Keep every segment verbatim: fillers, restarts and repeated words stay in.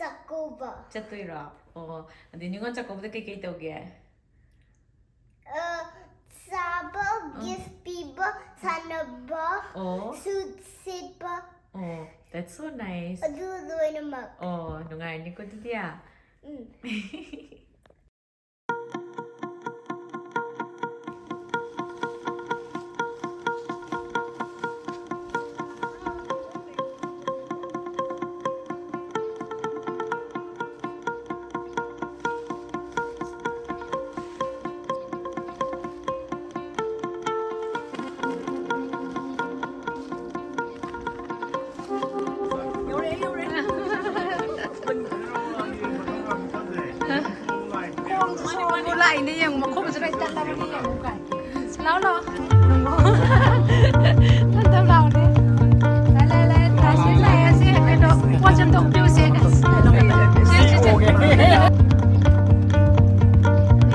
ꯆꯥꯛꯀꯧꯕ꯫ ꯆꯠꯇꯣꯏꯔꯣ? ꯑꯣ, ꯑꯗꯨꯗꯤ ꯅꯤꯉꯣꯜ ꯆꯥꯛꯀꯧꯕꯗ ꯀꯩꯀꯩ ꯇꯧꯒꯦ? ꯑ, ꯆꯥꯕ, ꯑ꯫ Gift ꯄꯤꯕ, ꯁꯥꯟꯅꯕ, ꯑꯣ꯫ Suit ꯁꯦꯠꯄ꯫ ꯑꯣ, that's so nice. ꯑꯗꯨ ꯂꯣꯏꯅꯃꯛ꯫ ꯑꯣ, ꯅꯨꯡꯉꯥꯏꯔꯅꯤꯀꯣ ꯑꯗꯨꯗꯤ꯫ ꯎꯝ꯫ ꯌꯧꯔꯛꯑꯦ, ꯌꯧꯔꯛꯑꯦ꯫ ꯈꯣꯡ ꯁꯣꯝꯕꯨ ꯂꯥꯛꯏꯅꯦ, ꯌꯦꯡꯉꯨ, ꯃꯈꯣꯡꯁꯦ ꯂꯣꯏ ꯇꯠꯂꯕꯅꯤ, ꯌꯦꯡꯉꯨ ꯀꯥꯏ꯫ ꯂꯥꯎ, ꯂꯥꯎ꯫ ꯇꯞ ꯇꯞ ꯂꯥꯎꯅꯦ꯫ ꯂꯥꯏ, ꯂꯥꯏ, ꯂꯥꯏ, ꯂꯥꯏ, ꯁꯤ ꯂꯥꯛꯑꯦ, ꯁꯤ ꯀꯩꯅꯣ, ꯄꯣꯠ ꯁꯦꯝꯗꯣꯛꯄꯤꯌꯨꯁꯦ꯫ ꯁꯦ, ꯁꯦ, ꯁꯦ꯫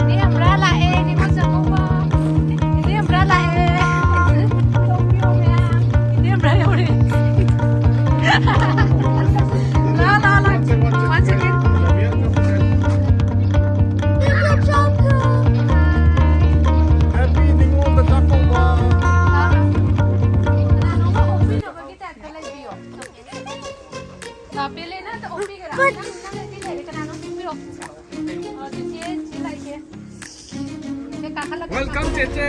ꯅꯦꯅꯦ ꯑꯝꯕ꯭ꯔꯥ ꯂꯥꯛꯑꯦ, ꯅꯤꯉꯣꯜ ꯆꯥꯛꯀꯧꯕ꯫ ꯅꯦꯅꯦ ꯑꯝꯕ꯭ꯔꯥ ꯂꯥꯛꯑꯦ꯫ ꯅꯦꯅꯦ ꯑꯝꯕ꯭ꯔꯥ ꯌꯧꯔꯦ꯫ ꯂꯥꯛꯑꯣ, ꯂꯥꯛꯑꯣ, ꯂꯥꯛꯑꯣ꯫ One second. Happy Ningol Chakkouba. ꯀꯅꯥꯅꯣꯝꯃ ꯑꯣꯛꯄꯤꯅꯕꯒꯤ type ꯇ ꯂꯩꯕꯤꯌꯣ꯫ ꯂꯥ, ꯄꯦꯂꯦꯅ ꯑꯝꯇ ꯑꯣꯛꯄꯤꯒꯦꯔꯥ? ꯅꯪ, ꯅꯪ ꯑꯗꯨꯗꯤ ꯂꯩꯔꯦ, ꯀꯅꯥꯅꯣꯝ ꯑꯣꯛꯄꯤꯔꯣ꯫ ꯑ, ꯆꯦꯆꯦ, ꯁꯤ ꯂꯥꯛꯏꯁꯦ꯫ ꯁꯤ ꯀꯥꯈꯠꯂꯒ Welcome, ꯆꯦꯆꯦ꯫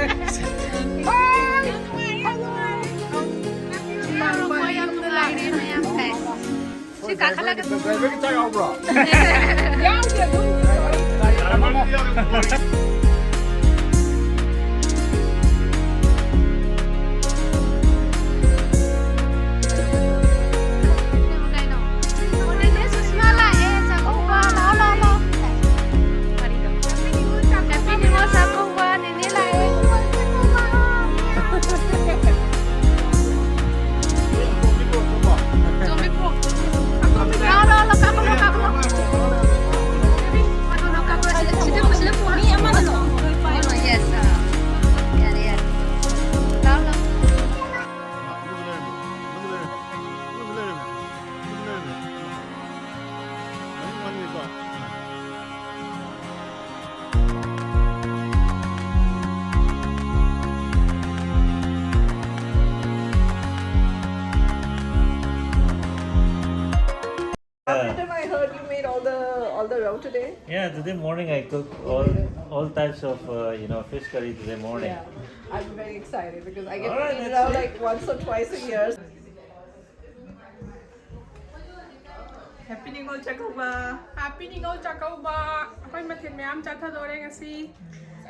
ꯌꯥꯝ ꯅꯨꯡꯉꯥꯏꯔꯦ, ꯌꯥꯝ ꯅꯨꯡꯉꯥꯏꯔꯦ꯫ ꯌꯥꯝ ꯅꯨꯡꯉꯥꯏꯔꯦ, ꯃꯌꯥꯝ ꯀꯥꯏ꯫ ꯁꯤ ꯀꯥꯈꯠꯂꯒ ꯗ꯭ꯔꯥꯏꯚꯔꯒꯤ ꯆꯥꯛ ꯌꯥꯎꯕ꯭ꯔꯣ? ꯌꯥꯎꯗꯦ, ꯑꯗꯨꯝ꯫ ꯀꯩꯅꯣ? ꯑꯣ, ꯅꯦꯅꯦ ꯁꯨꯁꯃꯥ ꯂꯥꯛꯑꯦ, ꯆꯥꯛꯀꯧꯕ꯫ ꯂꯥꯛꯑꯣ, ꯂꯥꯛꯑꯣ, ꯂꯥꯛꯑꯣ꯫ ꯀꯔꯤꯅꯣ? Happy ꯅꯤꯉꯣꯜ ꯆꯥꯛꯀꯧꯕ, ꯅꯦꯅꯦ ꯂꯥꯛꯑꯦ꯫ ꯂꯥꯛꯑꯣ, ꯂꯥꯛꯑꯣ, ꯂꯥꯛꯑꯣ, ꯀꯥꯈꯠꯂꯣ, ꯀꯥꯈꯠꯂꯣ꯫ ꯀꯥꯈꯠꯂꯣ, ꯀꯥꯈꯠꯂꯣ꯫ ꯁꯤꯗ, ꯁꯤꯗ, ꯁꯤꯗ ꯄꯨ-, ꯃꯤ ꯑꯃꯗ You made all the all the rao today? Yeah, today morning I cook all all types of uh, you know fish curry today morning. Yeah. I'm very excited because I get All right, to eat that's rao it. Like once or twice a year. Happy Ningol Chakouba. Happy Ningol Chakouba. ꯑꯩꯈꯣꯏ ꯃꯊꯦꯜ ꯃꯌꯥꯝ ꯆꯥꯊꯗꯣꯔꯦ ꯉꯁꯤ꯫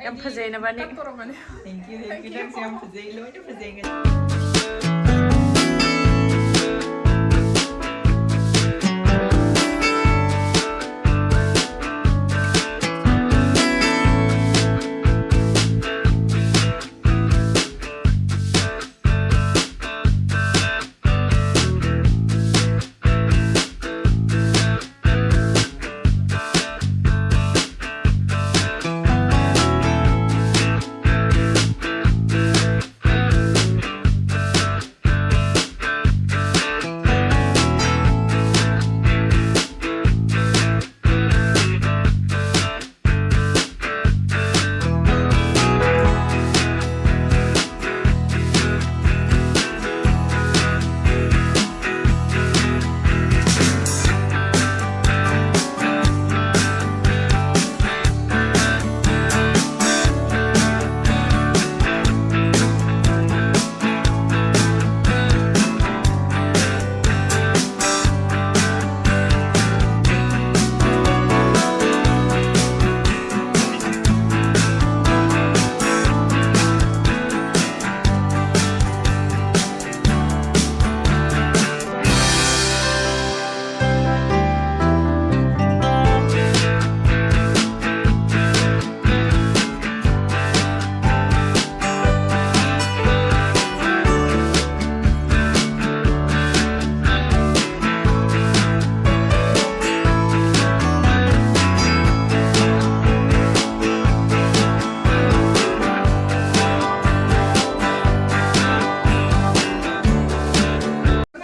ꯌꯥꯝ ꯐꯖꯩ ꯅꯕꯥꯅꯤ꯫ ꯀꯠꯇꯧꯔꯝꯃꯅꯤ꯫ Thank you, thank you. ꯅꯪꯁꯨ ꯌꯥꯝ ꯐꯖꯩ, ꯂꯣꯏꯅ ꯐꯖꯩ ꯉꯁꯤ꯫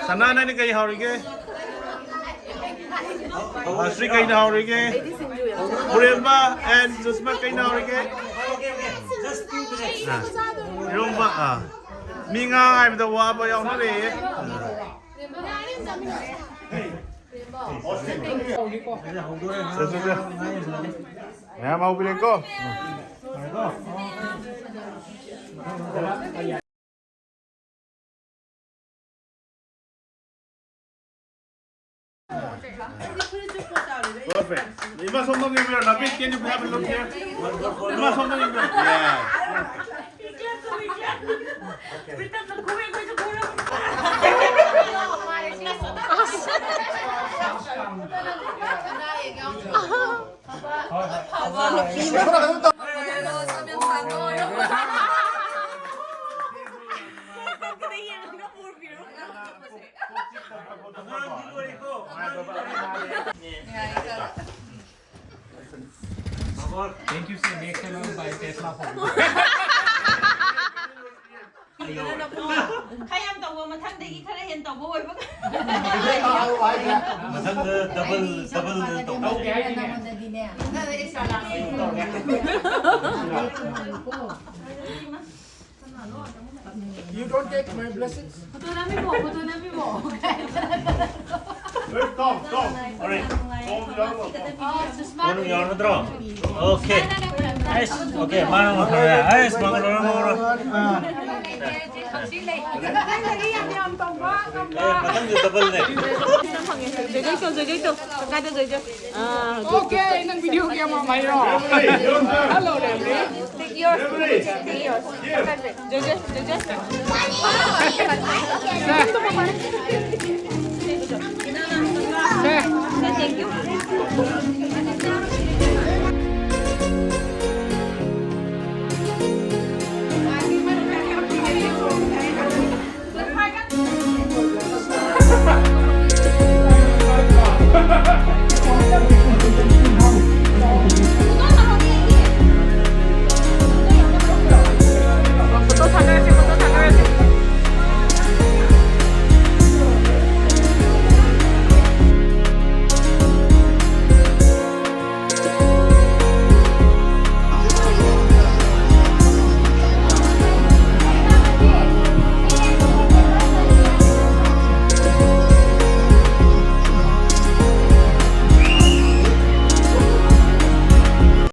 ꯁꯅꯥ, ꯅꯪꯗꯤ ꯀꯩ ꯍꯥꯎꯔꯤꯒꯦ? ꯃꯥꯁ꯭ꯔꯤ, ꯀꯩꯅ ꯍꯥꯎꯔꯤꯒꯦ? ꯄꯨꯔꯦꯝꯕ and ꯁꯨꯁꯃꯥ, ꯀꯩꯅ ꯍꯥꯎꯔꯤꯒꯦ? ꯑꯥ, ꯏꯔꯣꯝꯕ꯫ ꯑꯥ, ꯃꯤ ꯉꯥ ꯉꯥꯏꯕꯗ ꯋꯥꯕ ꯌꯥꯎꯅꯔꯦ꯫ ꯁꯦ, ꯁꯦ, ꯁꯦ꯫ ꯃꯌꯥꯝ ꯍꯧꯕꯤꯔꯦꯀꯣ꯫ Perfect. ꯏꯃꯥ ꯁꯣꯝꯗ ꯌꯦꯡꯕꯤꯔꯣ꯫ ꯅꯕꯤꯟ, can you have a look here? ꯏꯃꯥ ꯁꯣꯝꯗ ꯌꯦꯡꯕꯤꯔꯣ꯫ Yes. Thank you, sir. Make sure by Tesla for you. ꯈꯔ ꯌꯥꯝ ꯇꯧꯕ, ꯃꯊꯪꯗꯒꯤ ꯈꯔ ꯍꯦꯟꯅ ꯇꯧꯕ ꯑꯣꯏꯕ꯫ ꯃꯊꯪꯗ double, double ꯇꯧꯕ꯫ ꯅꯪꯉꯣꯟꯗꯗꯤꯅꯦ꯫ You don't take my blessings. Photo ꯅꯝꯃꯤꯕꯣ? ꯐꯣꯇꯣ ꯅꯝꯃꯤꯕꯣ? Tom, Tom. Alright. Tom, ꯌꯥꯎꯔꯕꯣ? ꯃꯅꯨꯡ ꯌꯥꯎꯔꯕ ꯅꯠꯇ꯭ꯔꯣ? Okay. ꯑꯩꯁ, okay, ꯃꯥꯅ ꯑꯃꯨꯛ ꯐꯔꯦ꯫ ꯑꯩꯁ, ꯃꯥꯅ ꯂꯣꯏꯔ ꯉꯧꯔꯣ꯫ ꯑꯦ, ꯃꯊꯪꯗꯤ double ꯅꯦ꯫ ꯖꯣꯏꯖꯣꯏ ꯇꯧ, ꯖꯣꯏꯖꯣꯏ ꯇꯧ꯫ ꯀꯀꯥꯗ ꯖꯣꯏꯖꯣꯏ꯫ ꯑꯥ, okay, ꯅꯪ video ꯀꯌꯥꯝ ꯍꯥꯏꯔꯣ? Hello, ꯔꯦꯝꯕꯤ꯫ Take yours. Take yours. ꯖꯣꯏꯖꯣꯏ, ꯖꯣꯏꯖꯣꯏ꯫ Say. Say. Thank you.